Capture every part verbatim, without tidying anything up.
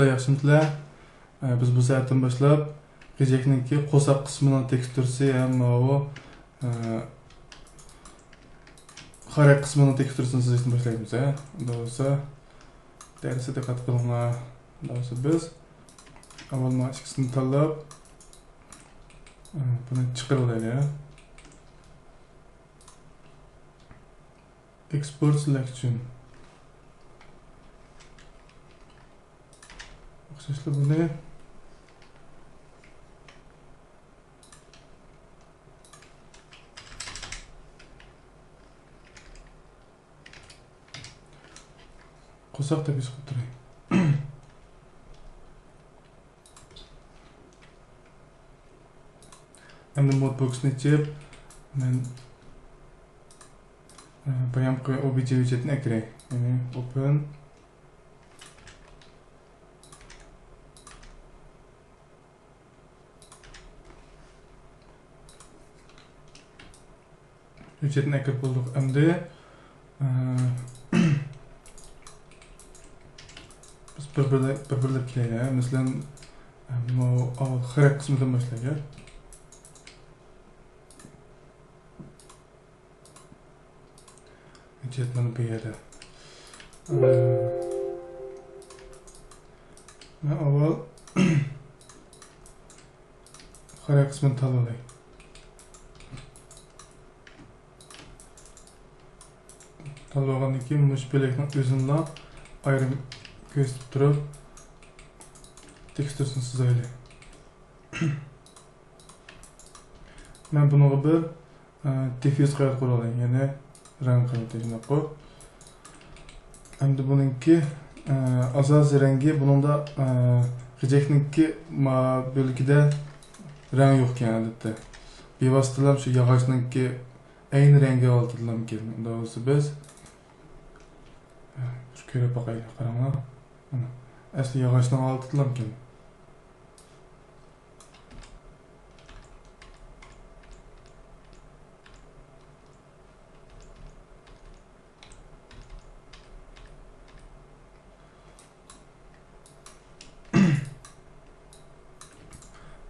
ياخشىمۇسىلەر؟ ئە، بىز بۇ سائەتتىن باشلاپ غىجەكنىڭكى قورساق قىسمىنىڭ تېكستۇرىسى ھەم ماۋۇ، ئە، خاراك قىسمىنىڭ تېكستۇرىسىنى سىزىشتىن باشلايمىز، ھە. ئۇنداق بولسا دەرسكە دىققەت قىلىڭلار. ئۇنداق بولسا بىز ئاۋۋال مانا ئىككىسىنى تاللاپ، ئە، بۇنى چىقىرىۋالايلى، ھە. Export selection. ئوخشاشلا بۇنى قورساق دەپ ھېس قىلىپ تۇراي. ئەمدى مودبوكسنى ئېچىپ، مەن، ئە، بايامقى ئوبجې ھۆججەتنى ئەكىرەي. يەنى open. ھۆججەتنى ئەكىرىپ بولدۇق. ئەمدى، ئە، بىز بىر-بىرلەپ، بىر-بىرلەپ كېلەيلى. مەسىلەن، ئە، بۇ ئاۋۋال خاراك قىسمىدىن باشلايلى. ھۆججەت مانا بۇ يەردە. مەن ئاۋۋال خاراك قىسمىنى تاللىۋالاي. تاللىۋالغاندىن كېيىن مۇشۇ بۆلەكنىڭ ئۆزىنىلا ئايرىم كۆرسىتىپ تۇرۇپ، تېكستۇرىسىنى سىزايلى. مەن بۇنىڭغا بىر، ئە، دىففيۇز قەۋەت قۇرالاي، يەنى رەڭ قەۋىتى شۇنداققۇ. ئەمدى بۇنىڭكى، ئە، ئاساسىي رەڭگى بۇنىڭدا، ئە، غىجەكنىڭكى ما بۆلىكىدە رەڭ يوقكەن ئادەتتە. بىۋاسىتىلا شۇ ياغاچنىڭكى ئەينى رەڭگى ھالىتىدىلا ئىكەن. ئۇنداق بولسا بىز، ئە، بىر كۆرۈپ باقايلى، قاراڭلار. مانا، ئەسلى ياغاچنىڭ ھالىتىدىلا ئىكەن.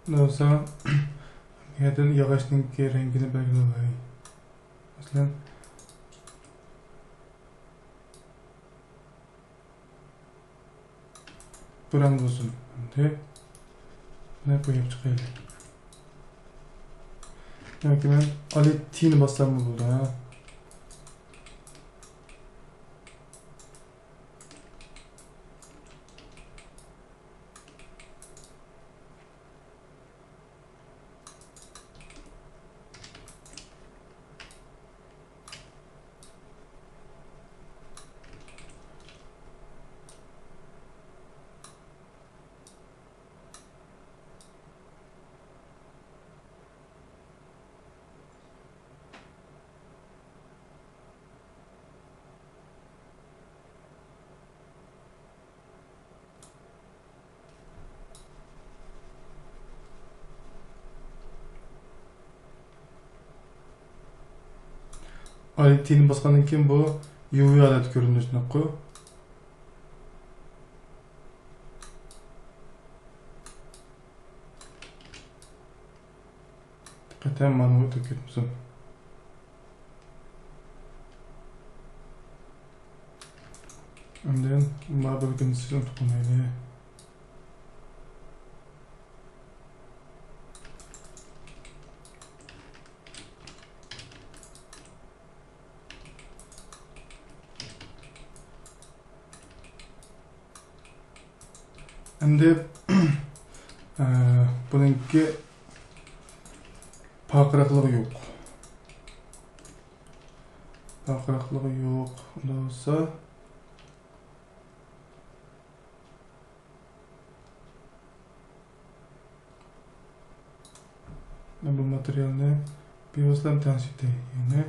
بولسا، يەردىن ياغاچنىڭكى رەڭگىنى بەلگىلىۋالاي. مەسىلەن، بۇ رەڭ بولسۇن. ئەمدى بۇنى قويۇپ چىقايلى. ياكى مەن ئالت تىنى باسساممۇ بولىدۇ، ھە؟ ئالت تىنى باسقاندىن كېيىن بۇ يۇۋى ھالەتتە كۆرۈنىدۇ، شۇنداققۇ؟ دىققەت، مانا بۇ ئۆتۈپ كەتمىسۇن. ئاندىن ما بىر كۈنسىز ئۇنتۇپ قالمايلى. ئەمدى، ئە، بۇنىڭكى پارقىراقلىقى يوق. پارقىراقلىقى يوق. ئۇنداق بولسا، مەن بۇ ماتېرىيالنى بىۋاسىتە تەڭشىتەي. يەنى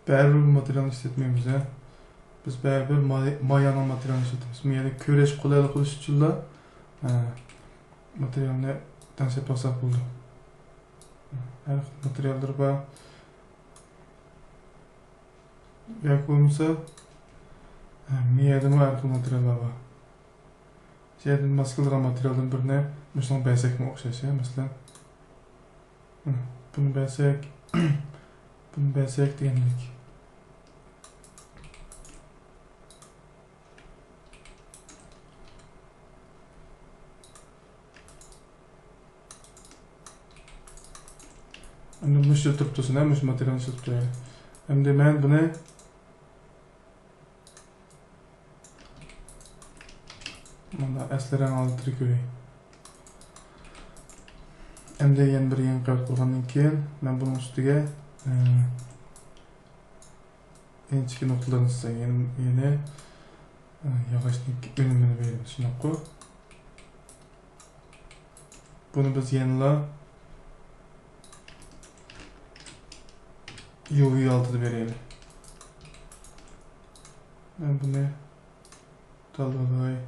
بەرىبىر بۇ ماتېرىيالنى ئىشلەتمەيمىز، ھە. بىز بەرىبىر ماي-، مايانىڭ ماتېرىيالىنى ئىشلىتىمىز. بۇ يەردە كۈرەش قولايلىق بولۇش ئۈچۈنلا، ھە، ماتېرىيالنى تەڭشەپ باقساق بولىدۇ. ھەر خىل ماتېرىياللىرى بار. ياكى بولمىسا، ھە، مىيەدىمۇ ھەر خىل ماتېرىياللار بار. شۇ يەردىن ماس كېلىدىغان ماتېرىيالدىن بىرنى مۇشۇنىڭغا بەرسەكمۇ ئوخشاش، ھە، مەسىلەن. بۇنى بەرسەك، بۇنى بەرسەك دېگەندەك. ئەمدى مۇشۇ تۇرۇپ تۇرسۇن، ھە، مۇشۇ ماتېرىيالنى ئىشلىتىپ تۇرايلى. ئەمدى مەن بۇنى مانا ئەسلى رەڭ ئالدىدا كۆرەي. ئەمدى يەنە بىر يېڭى قەۋەت قىلغاندىن كېيىن، مەن بۇنىڭ ئۈستىگە، ئە، ئىنچىكە نۇقتىلارنى سىزساق، يەنە، يەنە، ئە، ياغاچنىڭ ئۈنۈمىنى بېرىمىز، شۇنداققۇ؟ بۇنى بىز يەنىلا يۇ ۋى ئالدىدا بېرەيلى. مەن بۇنى تاللاۋالاي.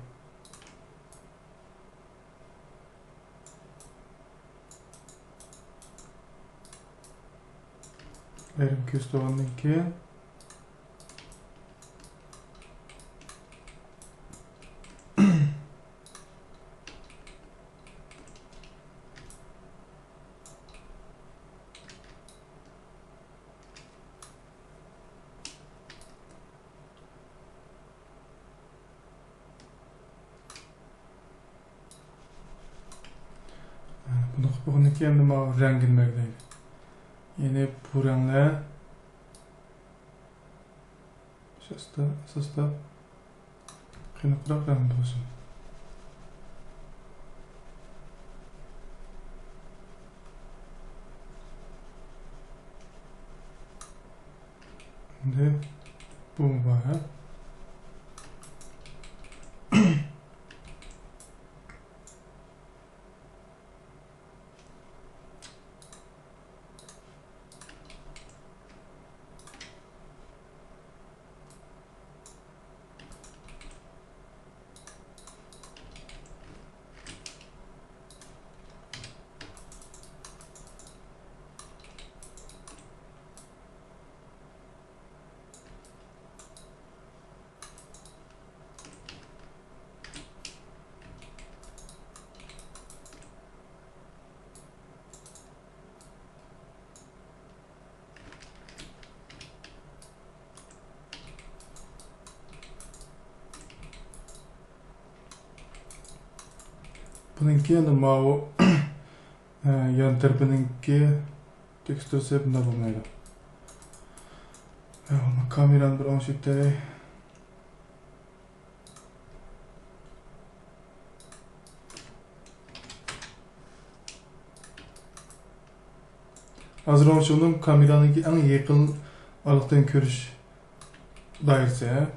ئايرىم كۆرسىتىۋالغاندىن كېيىن، بۇنى قىلىپ بولغاندىن كېيىن، ئەمدى ماۋۇ رەڭگىنى بەلگىلەيلى. يەنى بۇ رەڭلەر ئاساستا، ئاساستا قېنىقراق رەڭ بولسۇن. ئەمدى بۇ مۇباھە. بۇنىڭكى ئەنە ماۋۇ، ئە، يان تەرىپىنىڭكى تېكستۇرىسى بۇنداق بولمايدۇ. ئە، كامېرانى بىر ئوڭشىتاي. ھازىر ئوڭشۇغىنىم كامېرانىڭكى ئەڭ يېقىن ئارىلىقتىن كۆرۈش دائىرىسى، ھە؟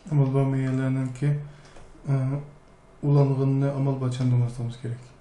ئامال بار مۇئەييەنلەرنىڭكى، ئە، ئۇلانغىنىنى ئامال بار چاندۇرماسلىقىمىز كېرەك.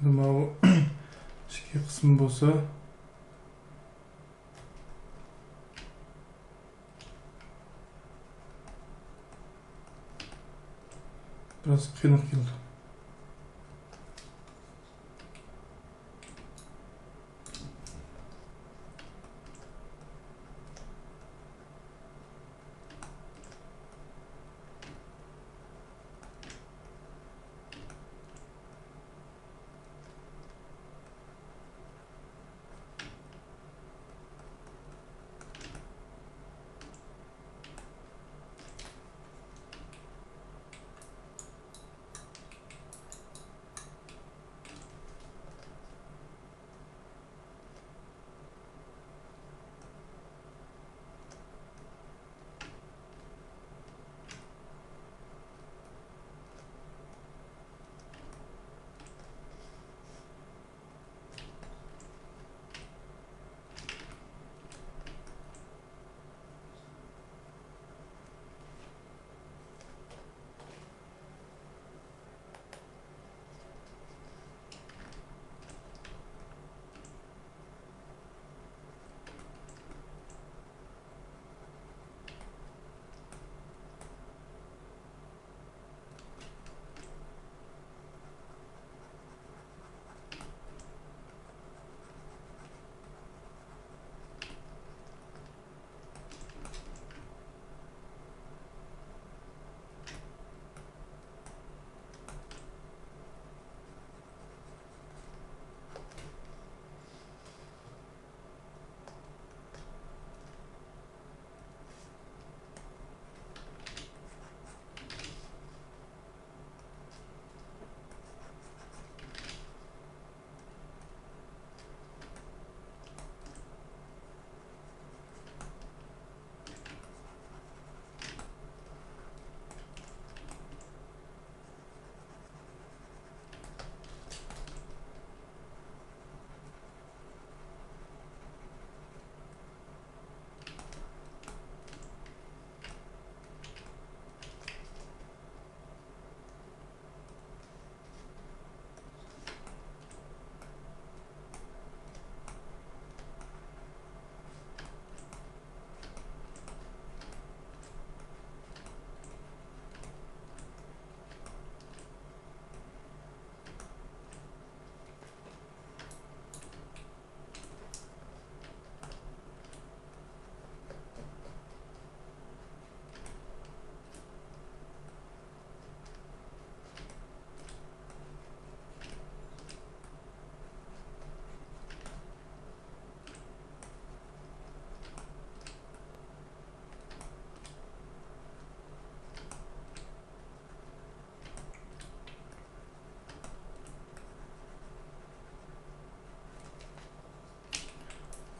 ماۋۇ ئىككى قىسمى بولسا بىراز قىيناق كېلىدۇ.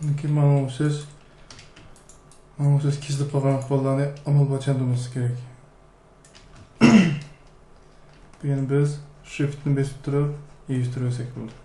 ئاندىن كېيىن ماڭا ئوخشاش، ماڭا ئوخشاش كېسىلىپ قالغان ئەھۋاللارنى ئامال بار چاندۇرماسلىق كېرەك. بۇ يەنە بىز شىفتنى بېسىپ تۇرۇپ يىغىشتۇرۇۋەتسەك بولىدۇ.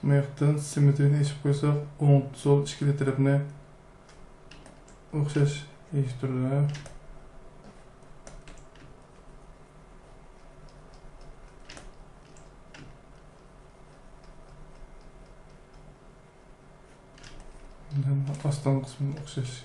بۇ ياقتىن سىممېترىينى ئېچىپ قويساق، ئوڭ، سول ئىككىلا تەرەپنى ئوخشاش يىغىشتۇرىدۇ. ئاستىنقى قىسمى ئوخشاش.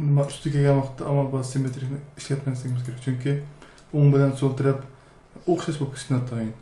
ئەمما ئۈستىگە كەلگەن ۋاقىتتا ئامال بار سىممېترىكنى ئىشلەتمەسلىكىمىز كېرەك، چۈنكى ئوڭ بىلەن سول تەرەپ ئوخشاش بولۇپ كېتىشى ناتايىن.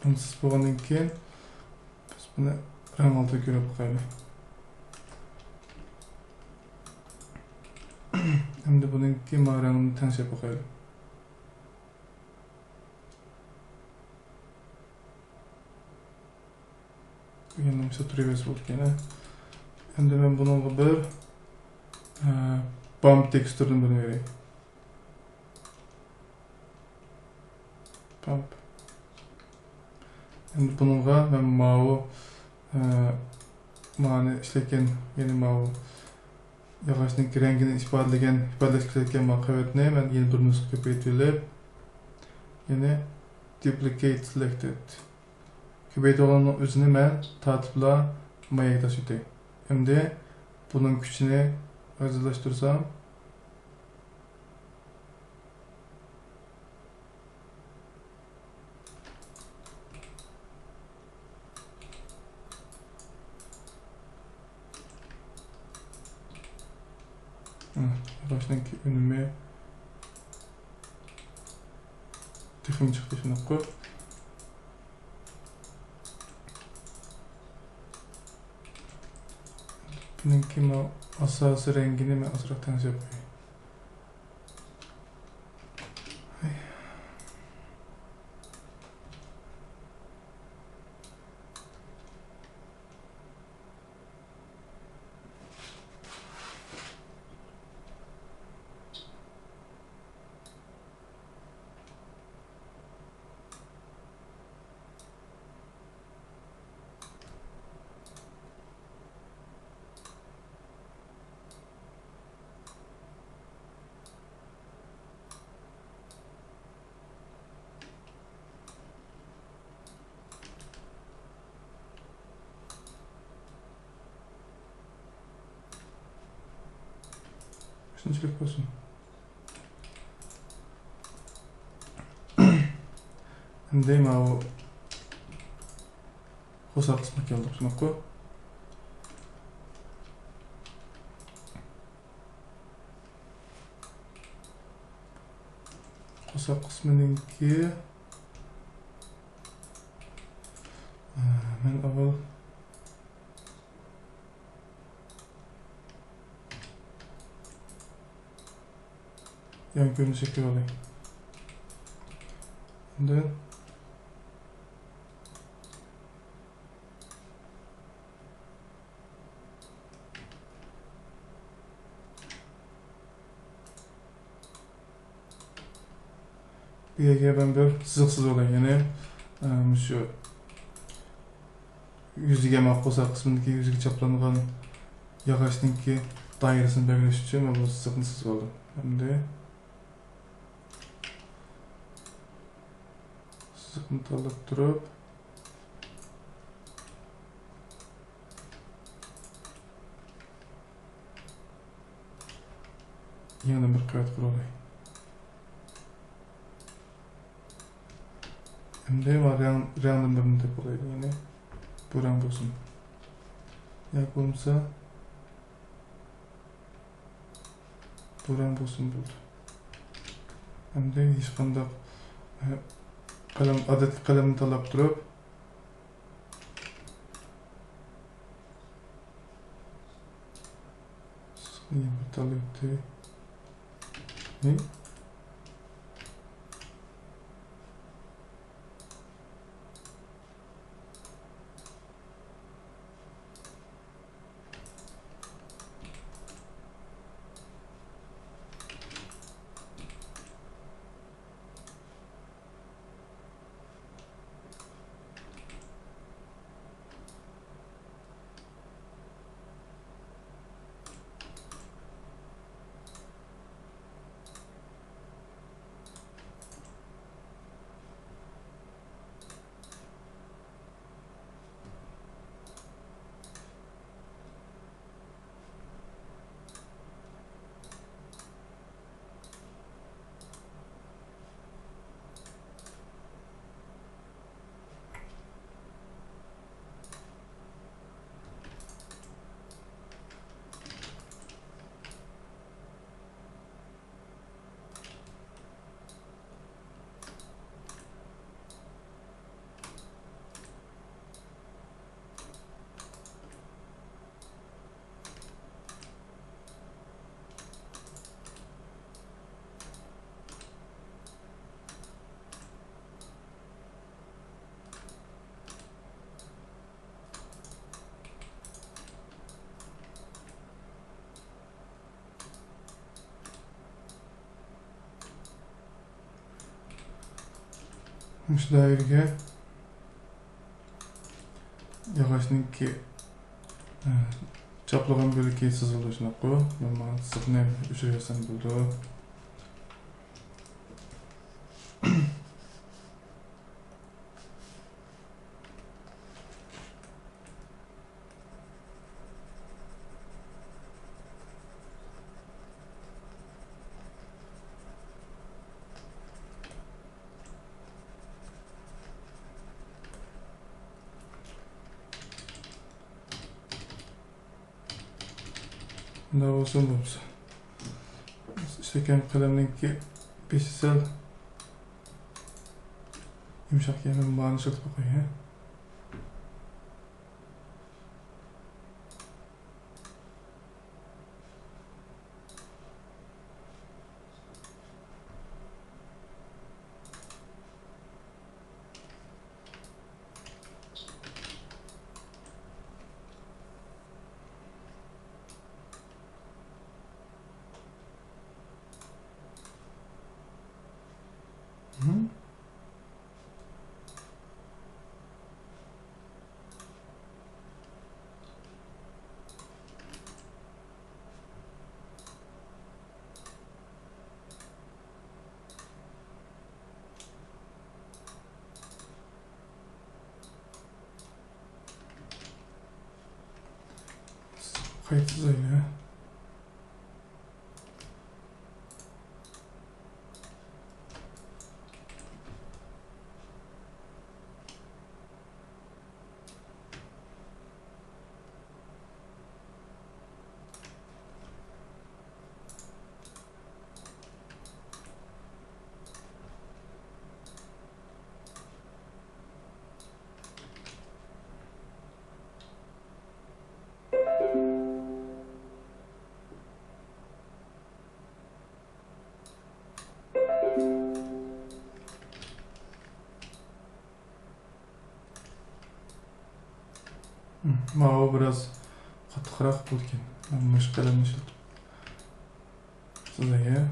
بۇنى سىز بولغاندىن كېيىن، بىز بۇنى رەڭ ئالدىدا كۆرۈپ باقايلى. ئەمدى بۇنىڭكى ما رەڭنى تەڭشەپ باقايلى. يەنە مۇشۇ تۇرۇۋەرسە بولىدىكەن، ھە. ئەمدى مەن بۇنىڭغا بىر، ئە، بامپ تېكستۇردىن بىرنى بېرەي. بامپ. ئەمدى بۇنىڭغا مەن ماۋۇ، ئە، مانى ئىشلەتكەن، يەنى ماۋۇ ياغاچنىڭ رەڭگىنى ئىپادىلىگەن، ئىپادىلەشكە ئىشلەتكەن ماۋۇ قەۋەتنى مەن يەنە بىر نۇسخا كۆپەيتىۋېلىپ، يەنى duplicate selected. كۆپەيتىۋالغاننىڭ ئۆزىنى مەن تارتىپلا ماياكداش ئۆتەي. ئەمدى بۇنىڭ كۈچىنى ئاجىزلاشتۇرسام، ياغاچنىڭكى ئۈنۈمى تېخىمۇ چىقتى، شۇنداققۇ؟ بۇنىڭكى ماۋۇ ئاساسىي رەڭگىنى مەن ئازراق تەڭشەپ قوياي. شۇنچىلىك بولسۇن. ئەمدى ماۋۇ قورساق قىسمىغا كەلدۇق، شۇنداققۇ؟ قورساق قىسمىنىڭكى، ئە، مەن ئاۋۋال يان كۆرۈنۈشى كۆرۈۋالاي. ئاندىن بۇ يەرگە مەن بىر سىزىق سىزىۋالاي. يەنى، ئە، مۇشۇ يۈزىگە، ماۋۇ قورساق قىسمىدىكى يۈزىگە چاپلانغان ياغاچنىڭكى دائىرىسىنى بەلگىلەش ئۈچۈن مەن بۇ سىزىقنى سىزىۋالدىم. ئەمدى سىزىقنى تاللاپ تۇرۇپ، يەنە بىر قەۋەت قۇرۇۋالاي. ئەمدى مانا رەڭ، رەڭدىن بىرنى دەپ بولايلى، يەنى بۇ رەڭ بولسۇن. ياكى بولمىسا بۇ رەڭ بولسۇن بولدى. ئەمدى ھېچقانداق، ئە، قەلەم، ئادەتتىكى قەلەمنى تاللاپ تۇرۇپ، سىزنى بىر تاللايتتى. ھە؟ مۇشۇ دائىرىگە ياغاچنىڭكى، ئە، چاپلىغان بۆلىكى سىزىلىدۇ، شۇنداققۇ؟ مەن مانا سىزىقنى ئۆچۈرۈۋەتسەم بولىدۇ. بۇنداق بولسۇن، بولمىسا. ئىشلەتكەن قەلەمنىڭكى بېشى سەل يۇمشاق ئىكەن، مەن مانى ئىشلىتىپ باقاي، ھە. قايتا تۈزەيلى. ماۋۇ بىراز قاتتىقراق بولىدىكەن. مەن مۇشۇ قەلەمنى ئىشلىتىپ سىزاي.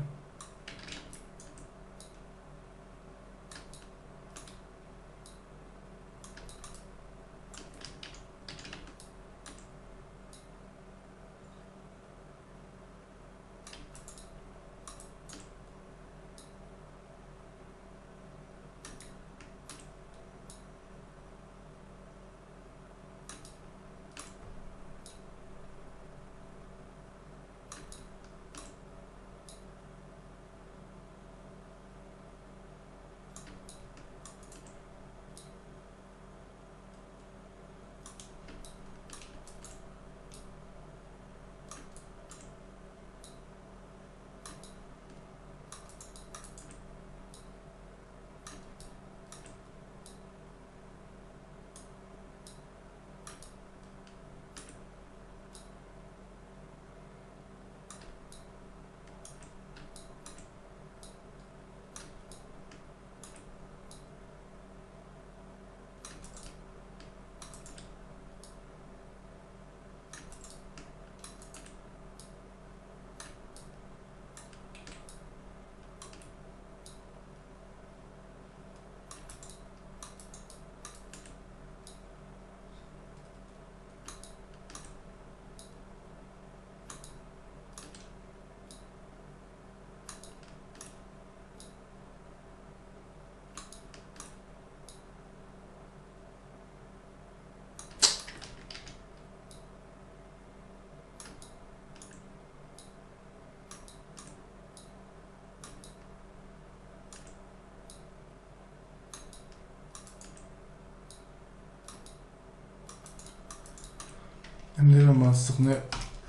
ئەمدى مەن مانا سىزىقنى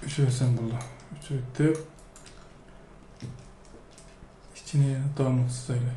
ئۆچۈرسەم بولىدۇ. ئۆچۈرۈپ، ئىچىنى داۋاملىق سىزايلى.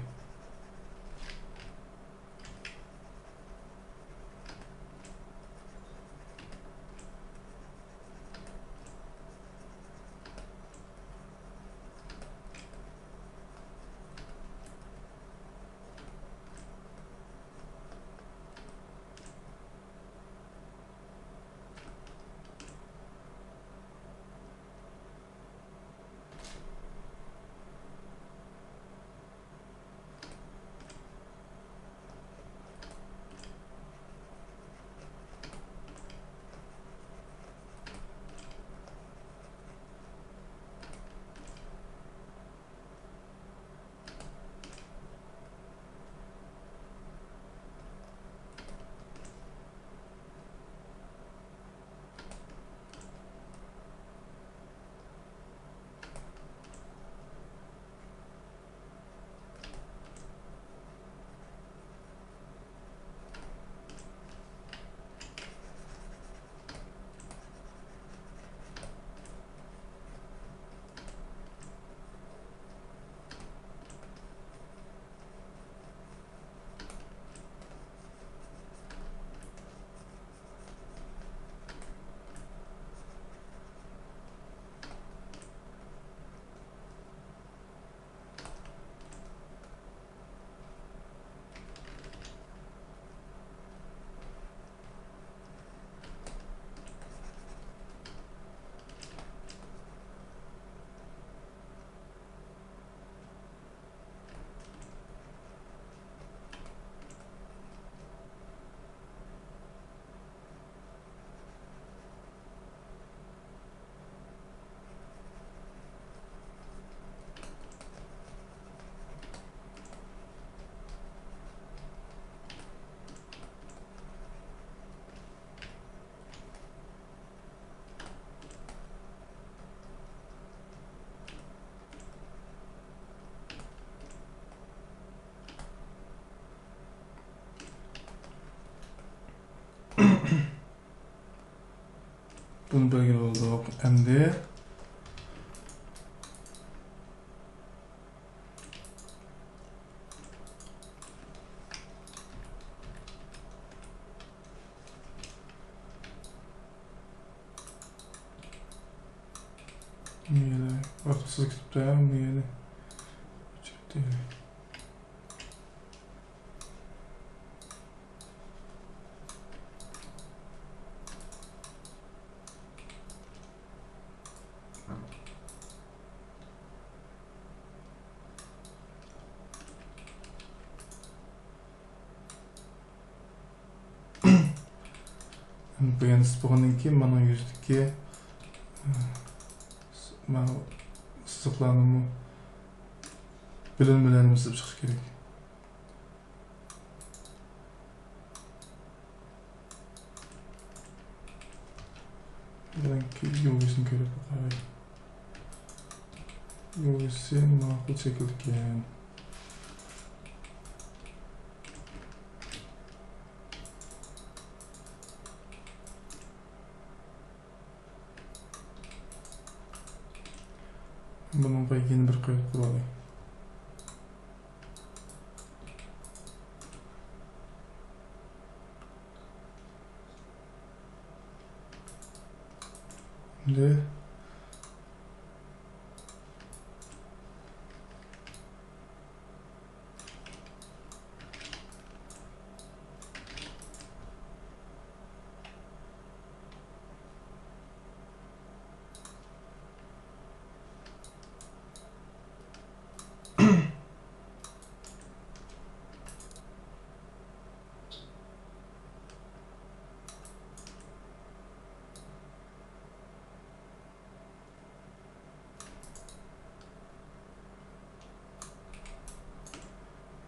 بۇنى بەلگىلەپ بولدۇق. ئەمدى مېيەلەر ۋاقىتسىز كېتىپتۇ، ھە، مېيەنى ئۆچۈرۈپ. بۇ يەنە سىز بولغاندىن كېيىن مانا يۈزدىكى، مانا سىزىقلارنىمۇ بىلىن بىلەن سىزىپ چىقىش كېرەك. بىلەنكى يۇۋىسىنى كۆرۈپ باقاي. يۇۋىسى ماقۇل شەكىلدىكەن. بۇنىڭغا يەنە بىر قويۇپ قويايلى. ئەمدى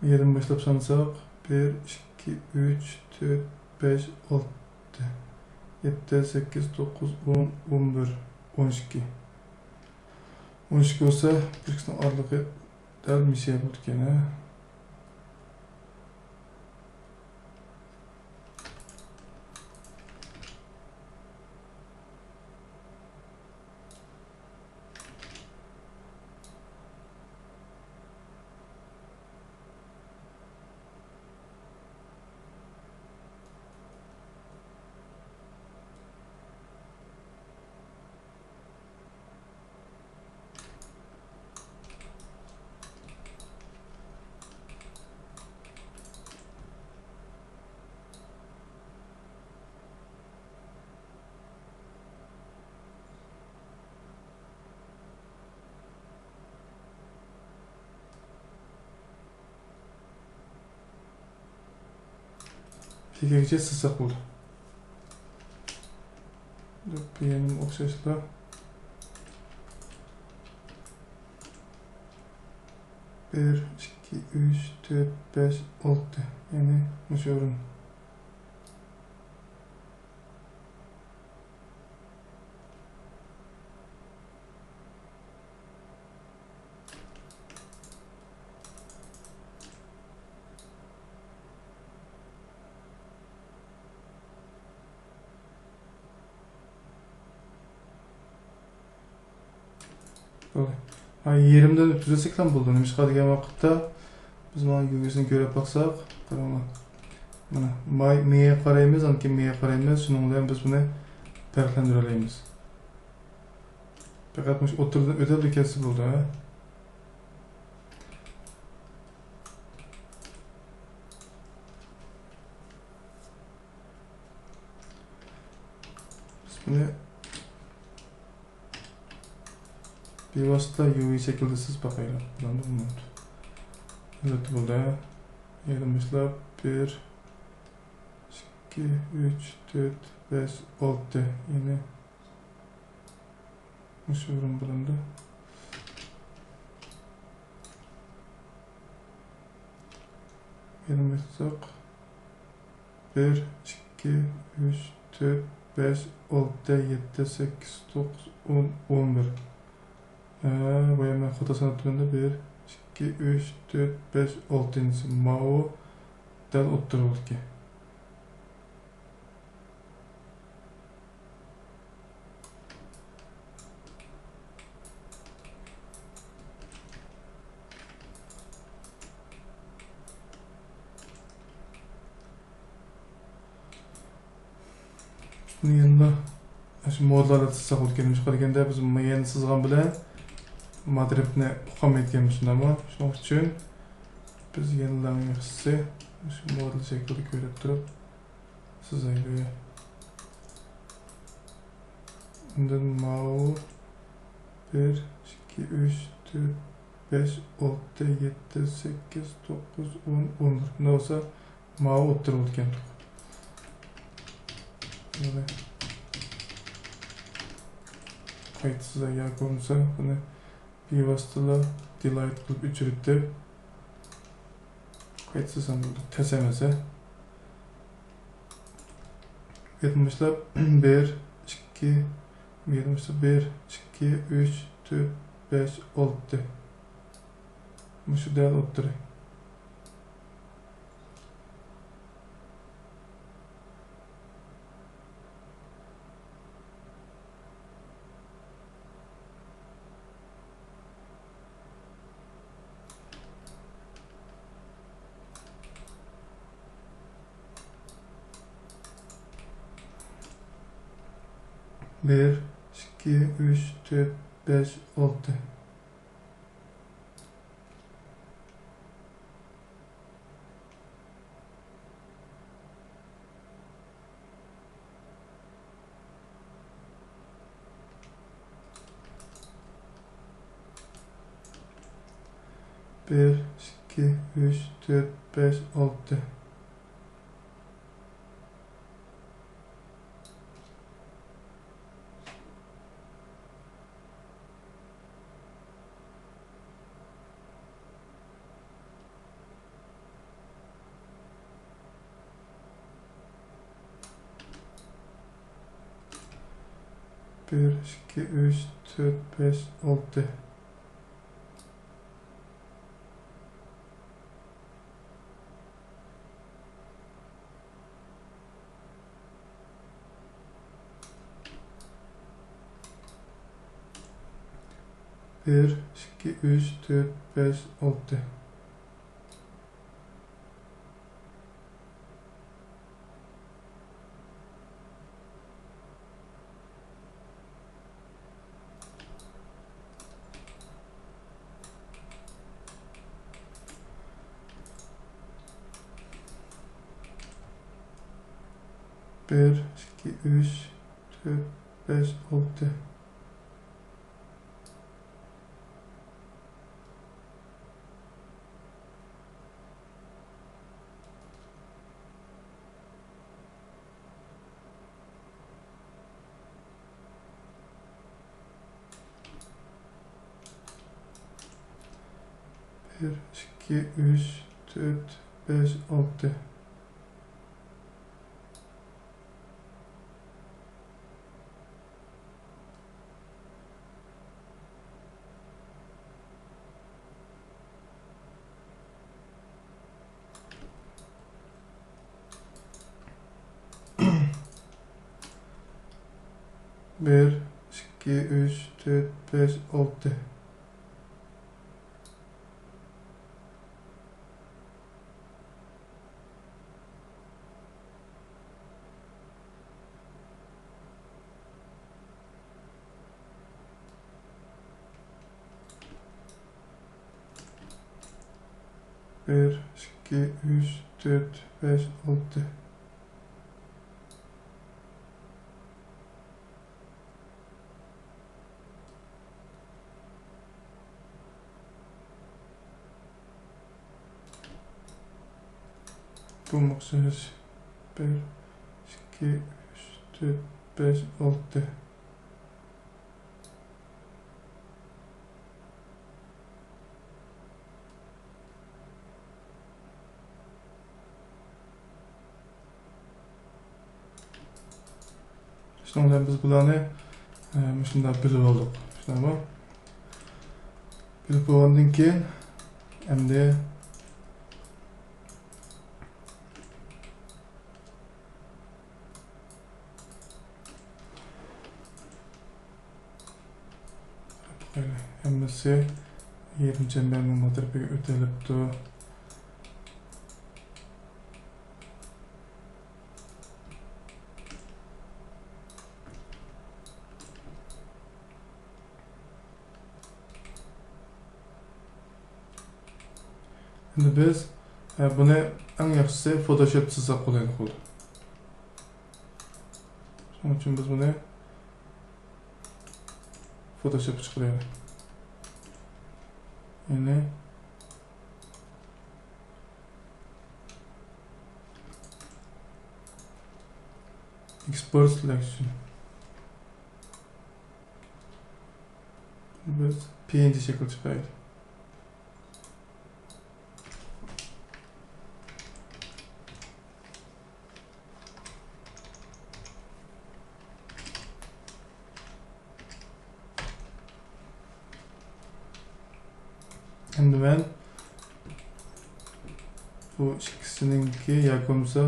يېرىم باشلاپ سانىساق، بىر، ئىككى، ئۈچ، تۆت، بەش، ئالتە، يەتتە، سەككىز، توققۇز، ئون، ئون بىر، ئون ئىككى. ئون ئىككى بولسا، بىر ئىككىسىنىڭ ئارىلىقى دەل مىسىيە بولىدىكەن، ھە. تېگىگىچە سىزساق بولدى. بۇ يەنىمۇ ئوخشاشلا. بىر، ئىككى، ئۈچ، تۆت، بەش، ئالتە. يەنى مۇشۇ ئورۇن. بولدى. ھە، يېرىمدىن تۈزەتسەكلا بولىدۇ. نېمىشقا دېگەن ۋاقىتتا بىز مانا يۇۋىسىنى كۆرۈپ باقساق، قاراڭلار. مانا، ماي، مېيىگە قارايمىز، ئاندىن كېيىن مېيىگە قارايمىز. شۇنىڭ بىلەن بىز بۇنى پەرقلەندۈرەلەيمىز. پەقەت مۇشۇ ئوتتۇرىدىن ئۆتەلەپ كەتسە بولدى، ھە. بىز بۇنى بىۋاسىتە يۇۋى شەكىلدە سىزىپ باقايلى. بولامدۇ، بولمامدۇ؟ ئەلۋەتتە بولدى. يەنە باشلاپ بىر، ئىككى، ئۈچ، تۆت، بەش، ئالتە. يەنى مۇشۇ ئورۇن بولامدۇ؟ يەنە باشلاپ. بىر، ئىككى، ئۈچ، تۆت، بەش، ئالتە، يەتتە، سەككىز، توققۇز، ئون، ئون بىر. ھە، بايا مەن خاتا ساناپتىمەن-دە، بىر، ئىككى، ئۈچ، تۆت، بەش، ئالتىنچىسى ماۋۇ دەل ئوتتۇرىدىكى. بۇنى يەنىلا شۇ مودېللاردا سىزساق بولىدىكەن. مۇشۇ قىلغاندا بىز يەنە سىزغان بىلەن ماترىپنى ئۇقالمايدىكەنمىز، شۇنداقمۇ؟ شۇنىڭ ئۈچۈن بىز يەنىلا مۇشۇ مودېل شەكلىدە كۆرۈپ تۇرۇپ سىزايلى. ئاندىن ماۋۇ بىر، ئىككى، ئۈچ، تۆت، بەش، ئالتە، يەتتە، سەككىز، توققۇز، ئون، ئون بىر. مۇنداق بولسا ماۋۇ ئوتتۇرا بولىدىكەن. يەنە قايتا سىزاي ياكى بولمىسا بۇنى بىۋاسىتىلا دېلېت قىلىپ ئۆچۈرۈپ قايتا سىزسام بولىدۇ. تەس ئەمەس ھە. بۇ يەردىن باشلاپ بىر، ئىككى، بۇ يەردىن باشلاپ بىر، ئىككى، ئۈچ، تۆت، بەش، ئالتە. مۇشۇ دەل ئوتتۇرا. بىر، ئىككى، ئۈچ، تۆت، بەش، ئالتە. بىر، ئىككى، ئۈچ، تۆت، بەش، ئالتە. بىر، ئىككى، ئۈچ، تۆت، بەش، ئالتە. بىر، ئىككى، ئۈچ، تۆت، بەش، ئالتە. بىر، ئىككى، ئۈچ، تۆت، بەش، ئالتە. بىر، ئىككى، ئۈچ، تۆت، بەش، ئالتە. بىر، ئىككى، ئۈچ، تۆت، بەش، ئالتە. بىر، ئىككى، ئۈچ، تۆت، بەش، ئالتە. بۇ مەخسۇس. بىر، ئىككى، ئۈچ، تۆت، بەش، ئالتە. شۇنىڭ بىلەن بىز بۇلارنى، ئە، مۇشۇنداق بىلىپ ئالدۇق. شۇنداقمۇ؟ بىلىپ بولغاندىن كېيىن، ئەمدى ھەممىسى يېرىم چەمبەرنىڭ ماترىپىگە ئۆتۈلۈپتۇ. ئەمدى بىز، ئە، بۇنى ئەڭ ياخشىسى فوتوشوپ سىزساق بولىدۇ، خۇددى. شۇنىڭ ئۈچۈن بىز بۇنى فوتوشوپقا چىقىرايلى. يەنى ئېكسپورت سېلېكشن. بىز پي ئېن جى شەكىل چىقايلى. ئەمدى مەن بۇ ئىككىسىنىڭكى ياكى بولمىسا،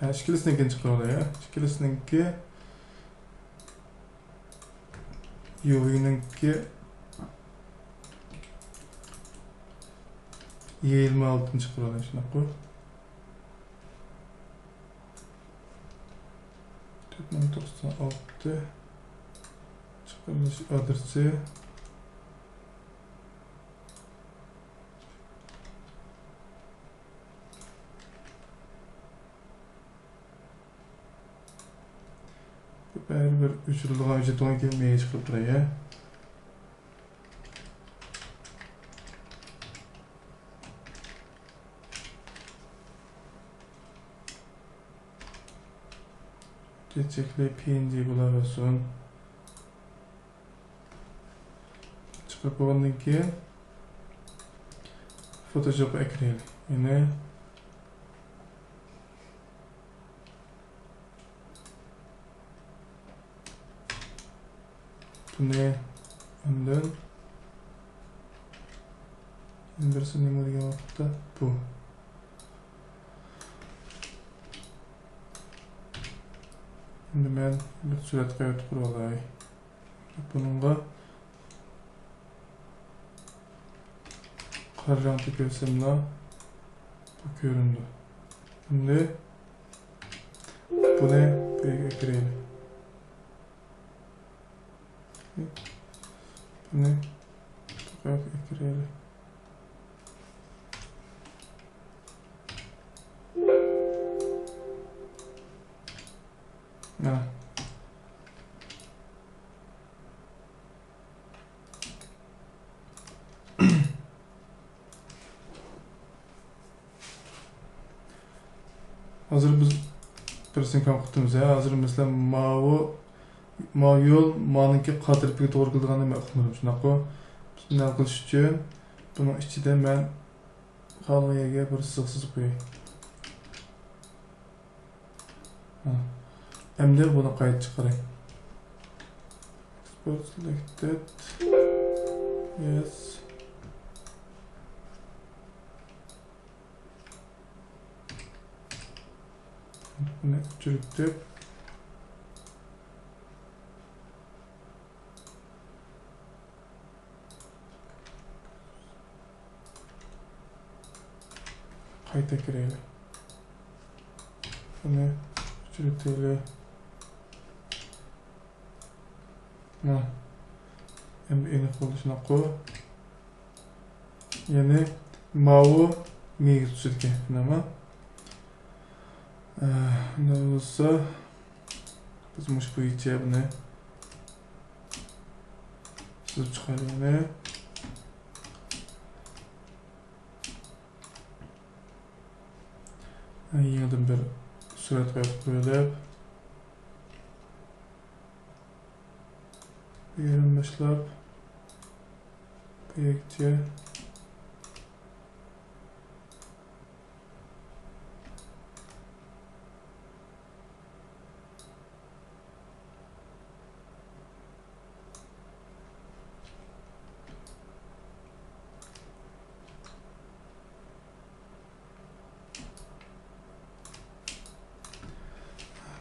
ھە، ئىككىلىسىنىڭكىنى چىقىرىۋالاي، ھە. ئىككىلىسىنىڭكى يۇۋىنىڭكى يېيىلما ئالتىنچى قورالى شۇنداققۇ؟ تۆت مىڭ توقسان ئالتە چىقىرىلىش ئادرېسى. بەرىبىر ئۆچۈرۈلىدىغان ھۆججەت بولغان كېيىن مېيى چىقىرىپ تۇراي، ھە. چېكلى پي ئېن جى بولاۋەرسۇن. چىقىرىپ بولغاندىن كېيىن فوتوشوپقا ئەكىرەيلى. يەنە بۇنى ئاندىن يەنە بىرسى نېمە دېگەن ۋاقىتتا بۇ. ئەمدى مەن بىر سۈرەت قايتا قۇرۇۋالاي. بۇنىڭغا قارا رەڭدە كۆرسەملا، بۇ كۆرۈنىدۇ. ئەمدى بۇنى بۇ يەرگە ئەكىرەيلى. بۇنى بۇ يەرگە ئەكىرەيلى. مانا. ھازىر بىز بىرسىنى كەم قىپتىمىز، ھە. ھازىر مەسىلەن، ماۋۇ، ماۋۇ يول مانىڭكى قا تەرىپىگە توغرا كېلىدىغاننى مەن ئۇقمىدىم، شۇنداققۇ؟ بىز بۇنى ھەل قىلىش ئۈچۈن بۇنىڭ ئىچىدە مەن خالىغان يەرگە بىر سىزىق سىزىپ قوياي. ھە. ئەمدى بۇنى قايتا چىقىراي. Export selected. Yes. بۇنى ئۆچۈرۈپ. قايتا كىرەيلى. بۇنى ئۆچۈرۈۋېتەيلى. مانا. ئەمدى ئېنىق بولدى، شۇنداققۇ؟ يەنى ماۋۇ مېيىگە تۇتىدىكەن، شۇنداقمۇ؟ ئە، ئۇنداق بولسا، بىز مۇشۇ بويىچە بۇنى سىزىپ چىقايلى. يېڭىدىن بىر سۈرەت قويۇپ قويۇلۇپ، بۇ يەردىن باشلاپ بۇ يەرگىچە.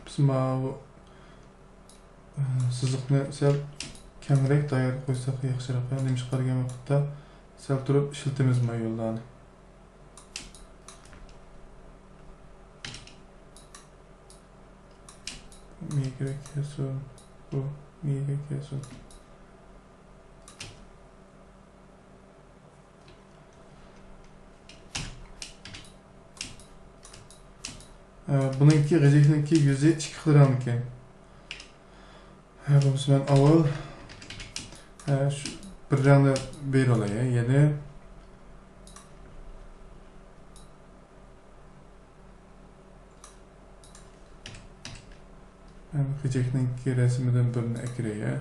بىز ماۋۇ، ئە، سىزىقنى سەل كەڭرەك دائىرە قويساق ياخشىراق. نېمىشقا دېگەن ۋاقىتتا سەل تۇرۇپ ئىشلىتىمىز ما يوللارنى. مېيىگە كەلسۇن. بۇ مېيىگە كەلسۇن. ئە، بۇنىڭكى غېجەكنىڭكى يۈزى ئىككى خىل رەڭدىكەن. ھە، بولمىسا مەن ئاۋۋال، ھە، شۇ بىر رەڭنى بېرىۋالاي، يەنى. مەن غېجەكنىڭكى رەسىمىدىن بىرنى ئەكىرەي، ھە.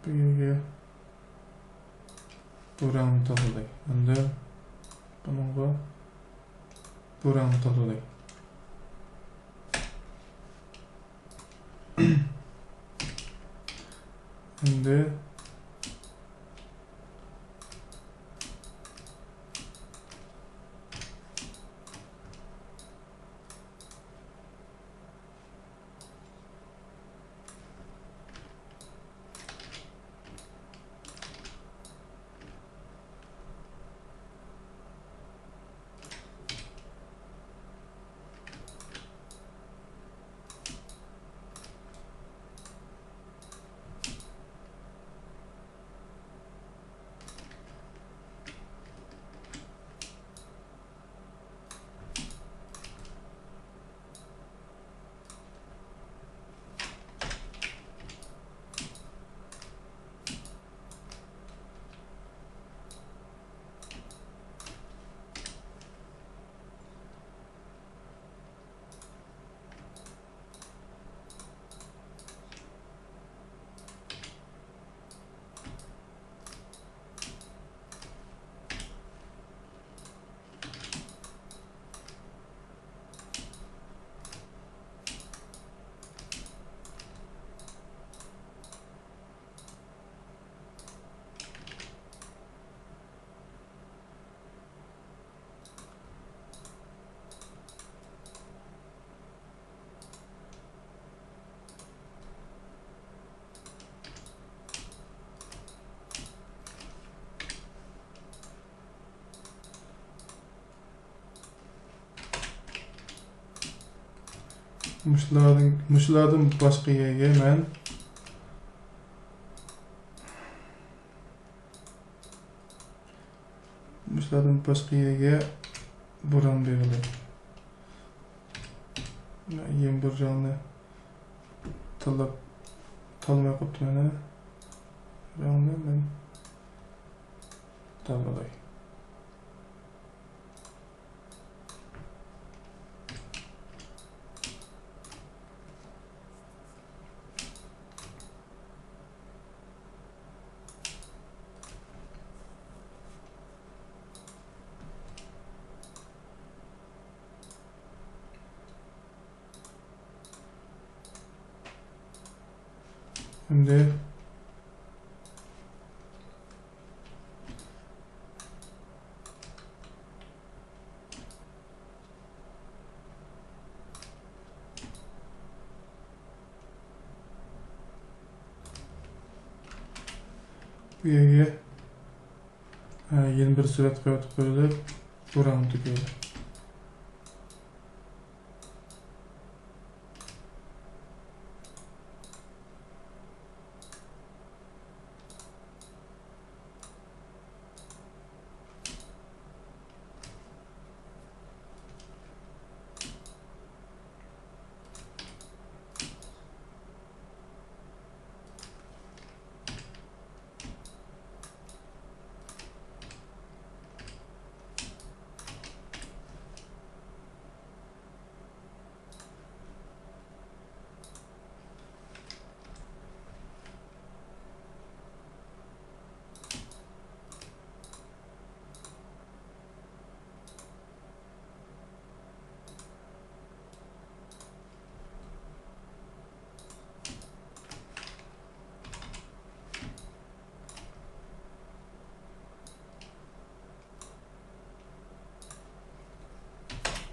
بۇ يەرگە بۇ رەڭنى تاللىدى. ئەمدى بۇنىڭغا بۇ رەڭنى تاللىدى. ئەمدى مۇشۇلاردىن، مۇشۇلاردىن باشقا يەرگە مەن، مۇشۇلاردىن باشقا يەرگە بۇ رەڭ بېرىلدى. يەنە بىر رەڭنى تاللاپ، تاللىماي قوپتۇم يەنە. رەڭنى مەن تاللاي. ئەمدى بۇ يەرگە، ھە، يەنە بىر سۈرەت قويۇپ قويۇلۇپ، بۇ رەڭنى تۆكۈلدى.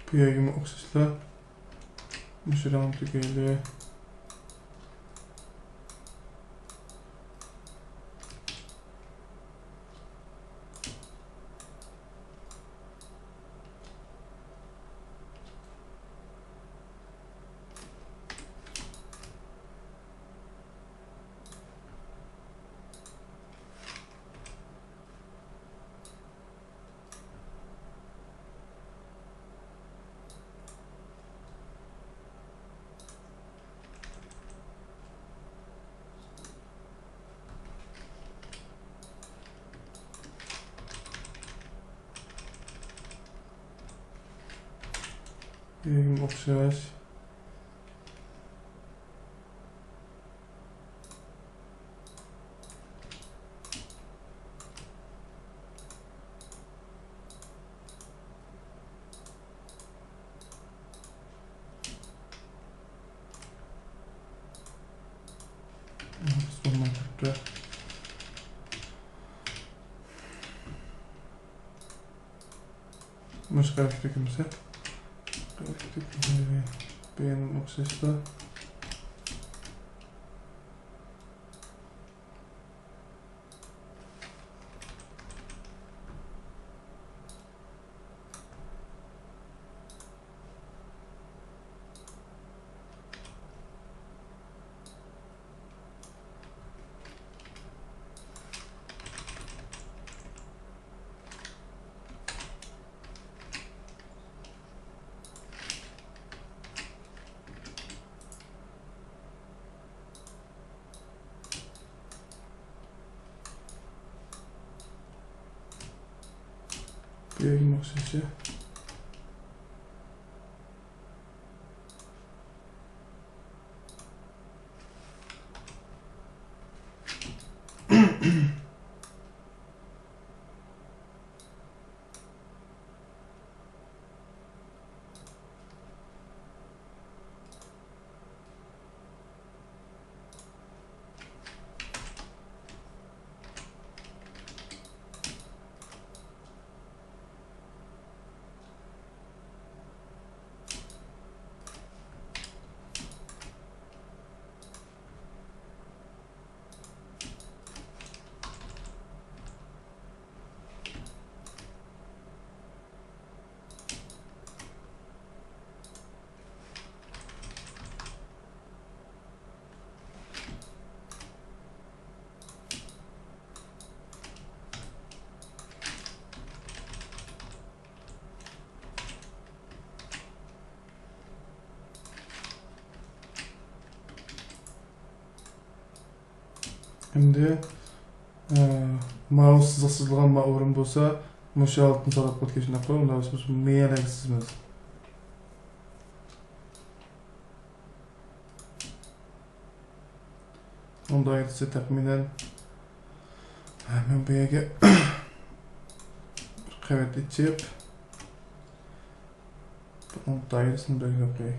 بۇ يەرگىمۇ ئوخشاشلا مۇشۇ رەڭ تۈگەيلى. بۇ يەرگىمۇ ئوخشاش. بولماي تۇرۇپتۇ. مۇشۇ قەۋەتكە تۆكۈلمىسە. قەۋەتكە تۆكۈلمىسە. بۇ يەنە ئوخشاشلا. بۇ يەرگىمۇ ئوخشاش. ئەمدى، ئە، ماۋۇ سىزىق سىزىلغان ما ئورۇن بولسا، مۇشۇ ھالەتتىن سوراپ قويىدىكەن، شۇنداققۇ؟ ئۇنداق بولسا بىز مېيەلەرگە سىزىمىز. ئۇنىڭ دائىرىسى تەخمىنەن، ھە، مەن بۇ يەرگە بىر قەۋەت ئېچىپ، بۇنىڭ دائىرىسىنى بەلگىلەپ قوياي.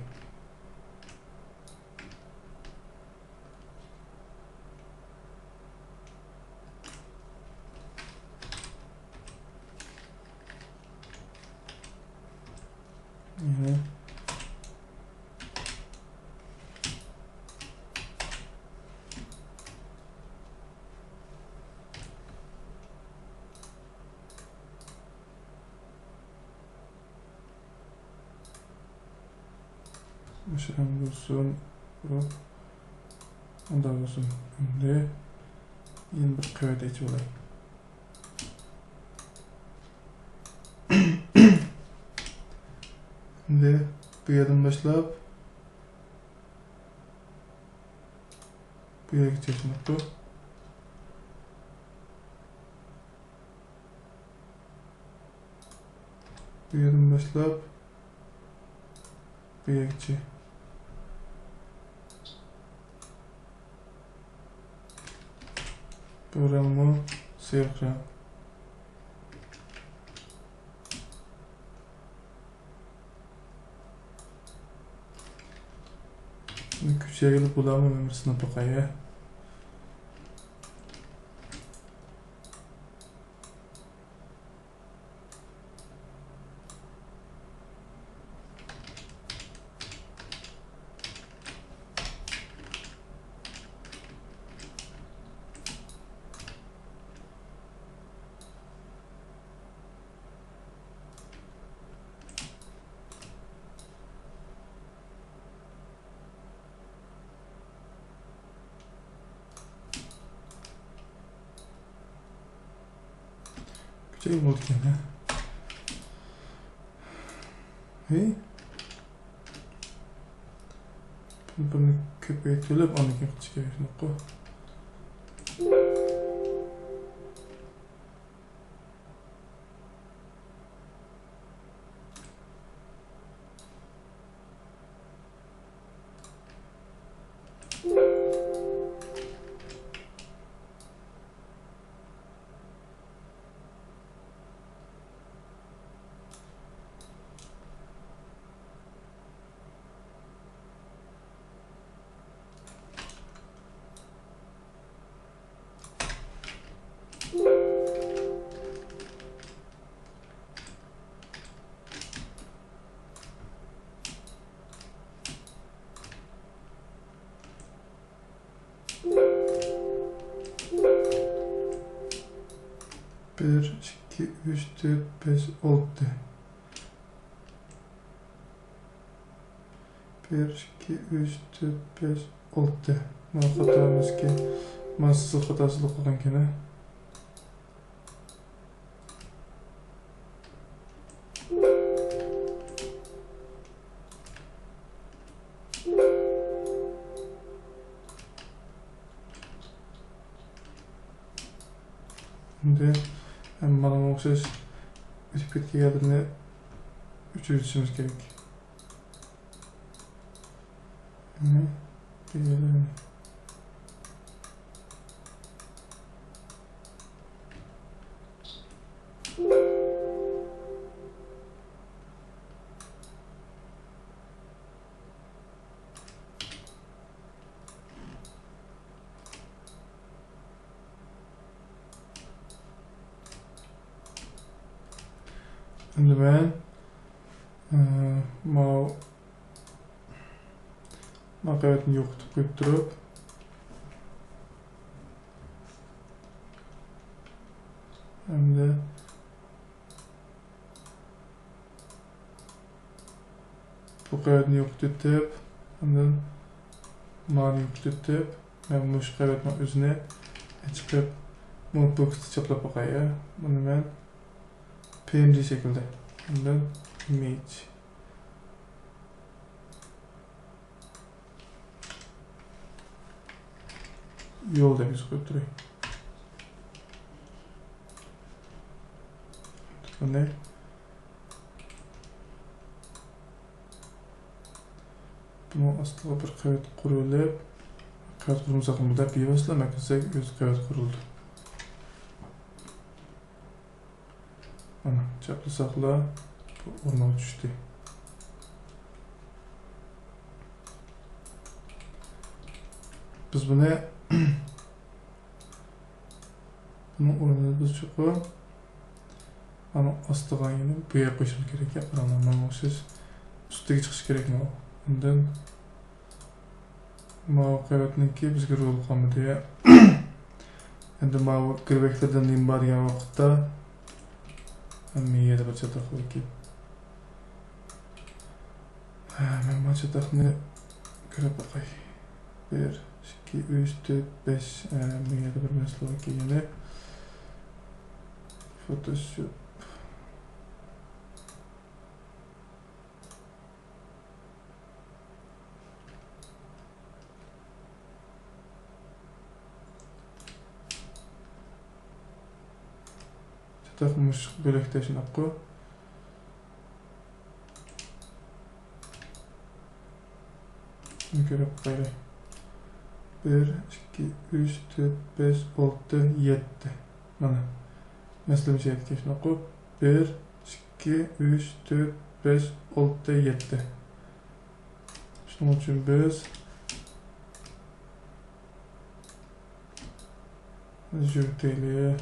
مۇشۇ ئەمدى بولسۇن. ئۇنداق بولسۇن. ئەمدى يەنە بىر قەۋەت ئېچىۋالاي. ئەمدى بۇ يەردىن باشلاپ بۇ يەرگىچە چېچىلىپتۇ. بۇ يەردىن باشلاپ بۇ يەرگىچە. بۇ رەڭمۇ سېرىق رەڭ. كۆچۈرگىلى بولامۇ، مەن بىر سىناپ باقاي. كۈچەي بولىدىكەن، ھە؟ ھەي؟ بۇنى كۆپەيتىۋېلىپ، ئاندىن كېيىن قىلىش كېرەك، شۇنداققۇ؟ بىر، ئىككى، ئۈچ، تۆت، بەش، ئالتە. بىر، ئىككى، ئۈچ، تۆت، بەش، ئالتە. مانا خاتامىزكى، مانا سىزىق خاتاسىدا قالغانكەن. ئەمدى مانا ئوخشاش ئۆتۈپ كەتكەن يەرلىرىنى ئۆچۈرۈۋېتىشىمىز كېرەك. مم. ئەمدى مەن، ئە، ماۋۇ، ماۋۇ قەۋەتنى يوقىتىپ قويۇپ تۇرۇپ، ئەمدى بۇ قەۋەتنى يوقىتىۋېتىپ، ئاندىن مانى يوقىتىۋېتىپ، مەن مۇشۇ قەۋەتنىڭ ئۆزىنى چىقىپ، مۇ بوكستا چاپلاپ باقاي، يا. بۇنى مەن پي ئېن جى شەكلىدە، ئاندىن ئىمېج. يول دەپ يېزىپ قويۇپ تۇراي. بۇنى، بۇنىڭ ئاستىغا بىر قەۋەت قۇرۇۋېلىپ، قەۋەت قۇرمىساقمۇ دەپ بىۋاسىتە مەركەزدە ئۆزى قەۋەت قۇرۇلىدۇ. مانا، چاپلىساقلا، بۇ ئورنىغا چۈشتى. بىز بۇنى، بۇنىڭ ئورنىدا بىز چوقۇم ئانا ئاستىغا، يەنى بۇ يەرگە قويۇشىمىز كېرەك. يا، قاراڭلار، مانا ئوخشاش ئۈستىگە چىقىشى كېرەك ماۋۇ. ئاندىن ماۋۇ قەۋەتنىڭكى بىزگە رولى قالمىدى. ئەمدى ماۋۇ گىرۋەكلەردە نېمە بار دېگەن ۋاقىتتا، مېيەدە بىر چاتاق باركەن. ھە، مەن ما چاتاقنى كۆرۈپ باقاي. بىر، ئىككى، ئۈچ، تۆت، بەش. ھە، مېيەدە بىر مەسىلە باركەن يەنە. فوتوشوپ. چاتاق مۇشۇ بۆلەكتە شۇنداققۇ. شۇنى كۆرۈپ باقايلى. بىر، ئىككى، ئۈچ، تۆت، بەش، ئالتە، يەتتە. مانا. مەسىلە مۇشۇ يەتتە شۇنداققۇ. بىر، ئىككى، ئۈچ، تۆت، بەش، ئالتە، يەتتە. شۇنىڭ ئۈچۈن بىز يۈرۈتەيلى.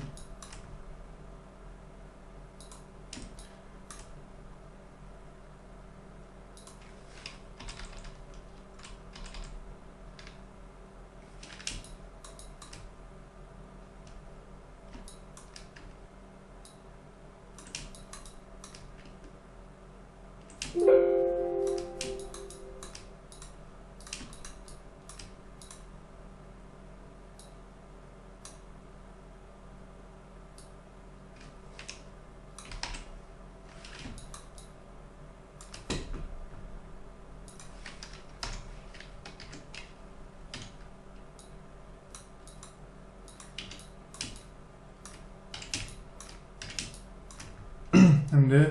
ئەمدى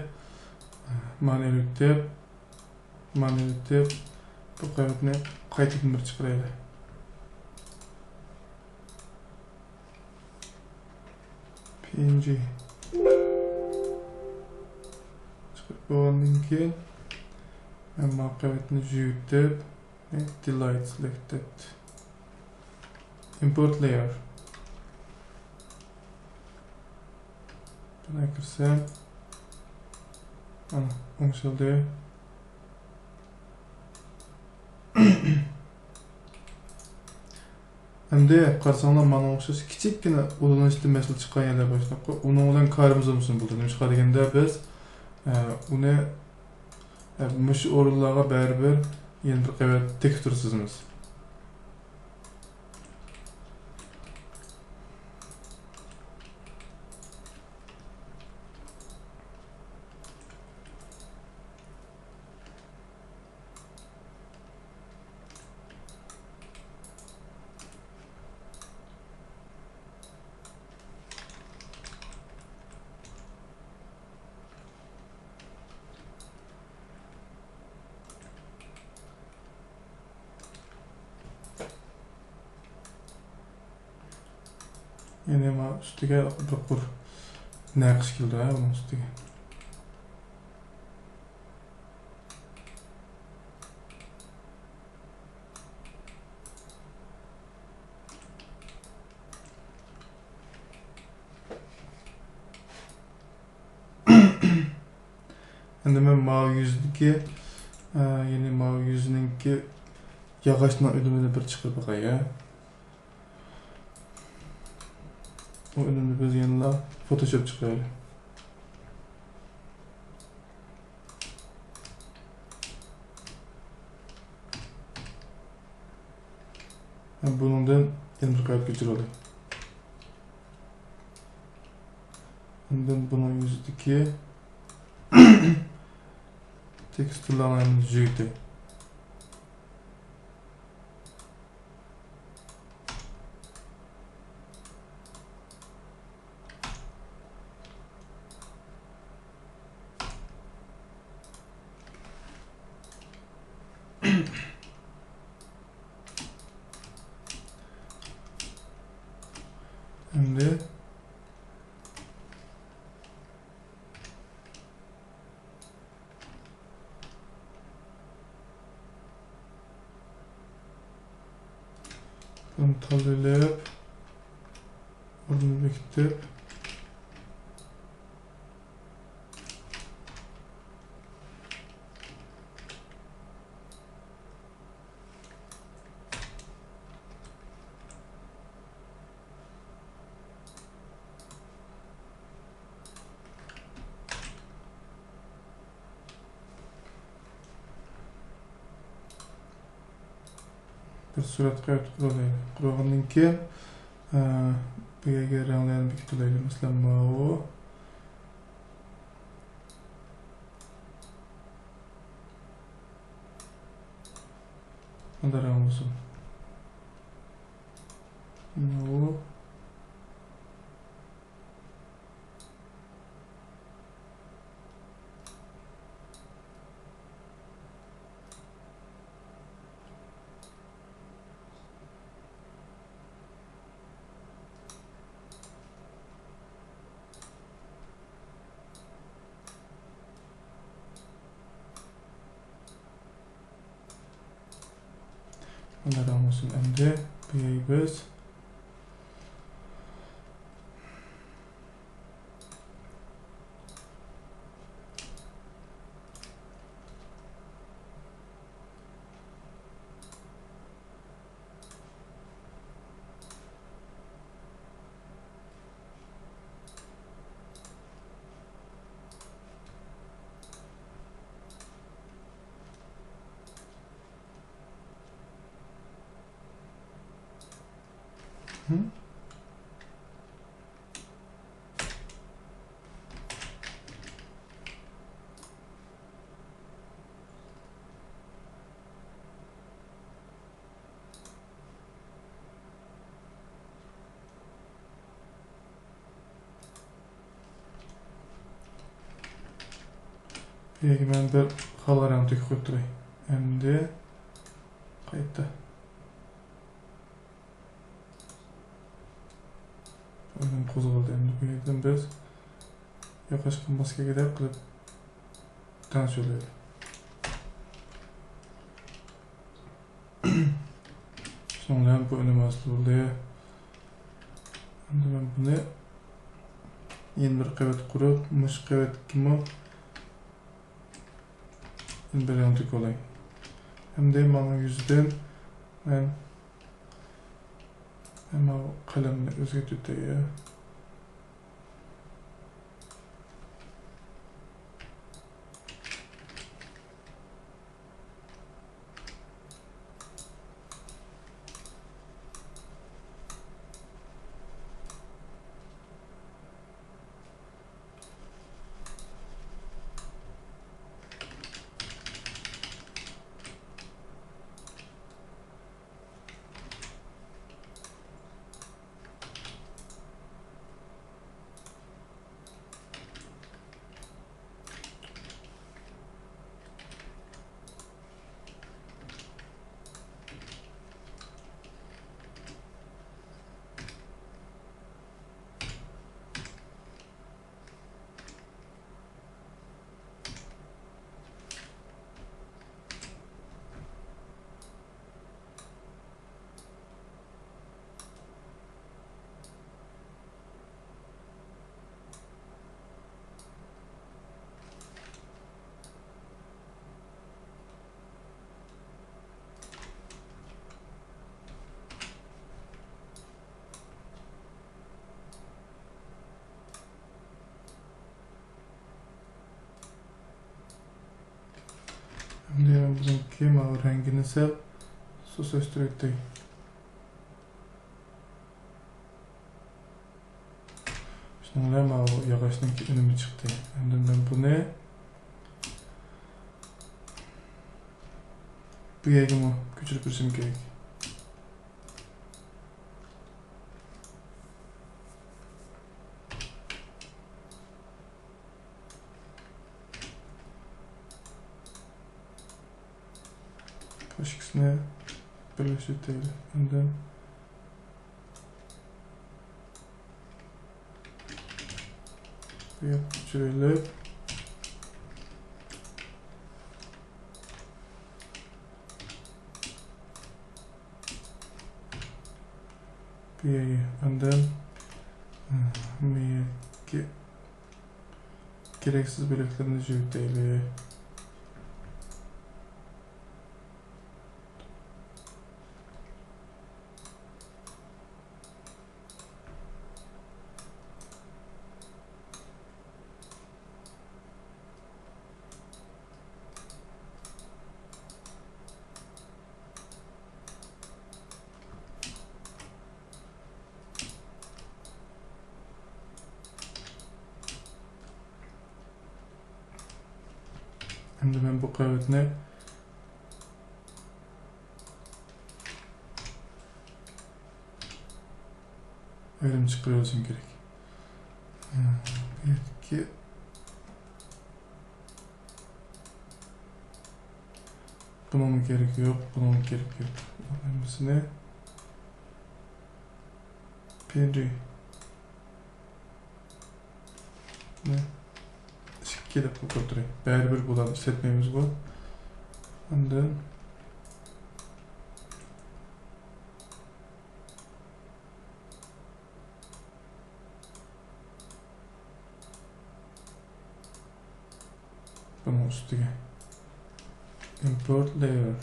مانى ئېلىپ كېتىپ، مانى ئېلىپ كېتىپ، بۇ قەۋەتنى قايتىدىن بىر چىقىرايلى. پي ئېن جى. چىقىپ بولغاندىن كېيىن، مەن ما قەۋەتنى يۈرۈتۈپ، delete selected. Import layer. بۇنى كىرسەم، مانا، ئوڭشالدى. ئەمدى قارىساڭلار، ماڭا ئوخشاش كىچىككىنە ئۇلىنىشتىن مەسىلە چىققان يەرلەر بار شۇنداققۇ. ئۇنىڭ بىلەن كارىمىز بولمىسۇن بولدى. نېمىشقا دېگەندە بىز، ئە، ئۇنى، ئە، مۇشۇ ئورۇنلارغا بەرىبىر يەنە بىر قەۋەت تېكىستۇر سىزىمىز. يەنى ما ئۈستىگە بىر قۇر نەقىش كېلىدۇ، ھە، ئۇنىڭ ئۈستىگە. ئەمدى مەن ماۋۇ يۈزدىكى، ئە، يەنى ماۋۇ يۈزنىڭكى ياغاچنىڭ ئۈنۈمىنى بىر چىقىرىپ باقاي، ھە. ئۇ ئۈنۈمنى بىز يەنىلا فوتوشوپ چىقىرايلى. ھەم بۇنىڭدىن يەنە بىر قەۋەت كۆچۈرەيلى. ئاندىن بۇنىڭ يۈزىدىكى تېكىستلارنى ھەممىنى يۈزىگە. ئەمدى بۇنى تاللىۋېلىپ، ئورنىنى بېكىتىپ. بىر سۈرەتكە ئۆتۈپ قۇرۇلدى. قۇرۇلغاندىن كېيىن، ئە، بۇ يەرگە رەڭلەرنى بېكىتىپ قويايلى. مەسىلەن، ماۋۇ. مۇنداق رەڭ بولسۇن. ماۋۇ. مانا رەڭ بولسۇن. ئەمدى بويايمىز. بۇ يەرگە مەن بىر خالا رەڭ تۆكۈپ قويۇپ تۇراي. ئەمدى قايتا. ئۇنىڭ قوزغىلىدۇ. ئەمدى بۇ يەردىن بىز ياقاشقا ماس كەلگۈدەك قىلىپ تەڭشىۋالايلى. شۇنىڭ بىلەن بۇ ئۈنۈم ھاسىل بولدى. ئەمدى مەن بۇنى يەنە بىر قەۋەت قۇرۇپ، مۇشۇ قەۋەتكىمۇ يەنە بىر رەڭ تۆكۈۋالاي. ئەمدى مانا يۈزىدىن مەن مەن ماۋۇ قەلەمنى ئۆزگەرتىۋېتەي. ئەمدى بىزنىڭكى ماۋۇ رەڭگىنى سەل سۇسلاشتۇرۇۋېتەي. شۇنىڭ بىلەن ماۋۇ ياغاچنىڭكى ئۈنۈمى چىقتى. ئەمدى مەن بۇنى بۇ يەرگىمۇ كۆچۈرۈپ بېرىشىم كېرەك. بۇ ئىككىسىنى بىرلەشتۈرەيلى. ئاندىن بۇ ياققا كۆچۈرەيلى. بۇ يەرگە. ئاندىن، ھە، بۇ يەرگە كېرەكسىز بۆلەكلەرنى جىمىتەيلى. ئەمدى مەن بۇ قەۋەتنى ئايرىم چىقىرىۋېلىشىم كېرەك. بۇ يەردىكى بۇنىڭمۇ كېرىكى يوق، بۇنىڭمۇ كېرىكى يوق. ھەممىسىنى پي ئېن جى نى ئىككى دەپ قويۇپ تۇراي. بەرىبىر بۇلارنى ئىشلەتمەيمىزغۇ. ئاندىن بۇنىڭ ئۈستىگە import layer.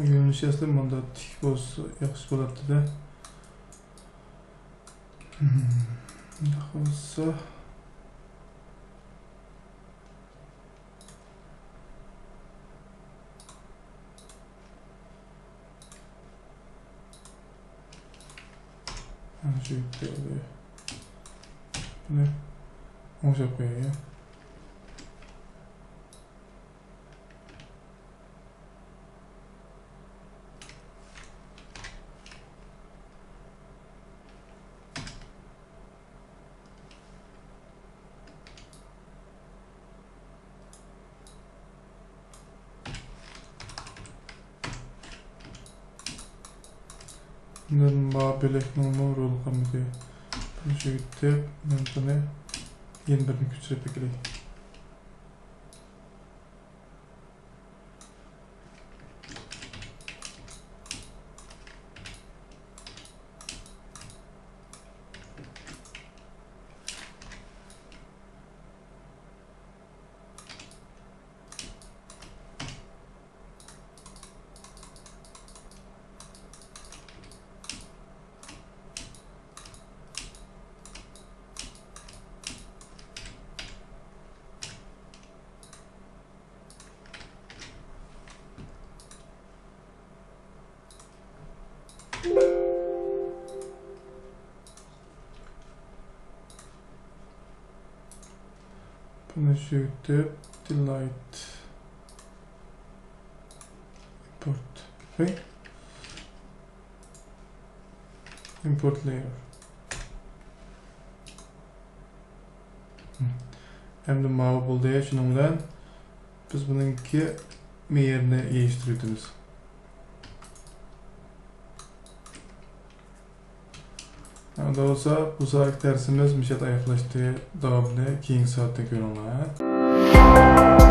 يۆنىلىش ئەسلى مۇنداق تىك بولسا ياخشى بولاتتى-دە. مۇنداق بولسا. مانا شۇ يەردە بۇنى ئوڭشاپ قوياي. ئاندىن ما بۆلەكنىڭمۇ رولى قالمىدى. بۇنى چۆگۈتتۇق. مەن بۇنى يەنە بىرنى كۆچۈرۈپ ئەكېلەي. بۇنى چۆگۈتۈپ، delete import. ھەي. Import layer. ئەمدى ماۋۇ بولدى. شۇنىڭ بىلەن بىز بۇنىڭكى مېيىرنى يېيىشتۈرۈۋېتىمىز. ئەمدى بولسا بۇ سائەتلىك دەرسىمىز مۇشۇ يەردە ئاياغلاشتى. داۋامىنى كېيىنكى سائەتتە كۆرۈڭلار.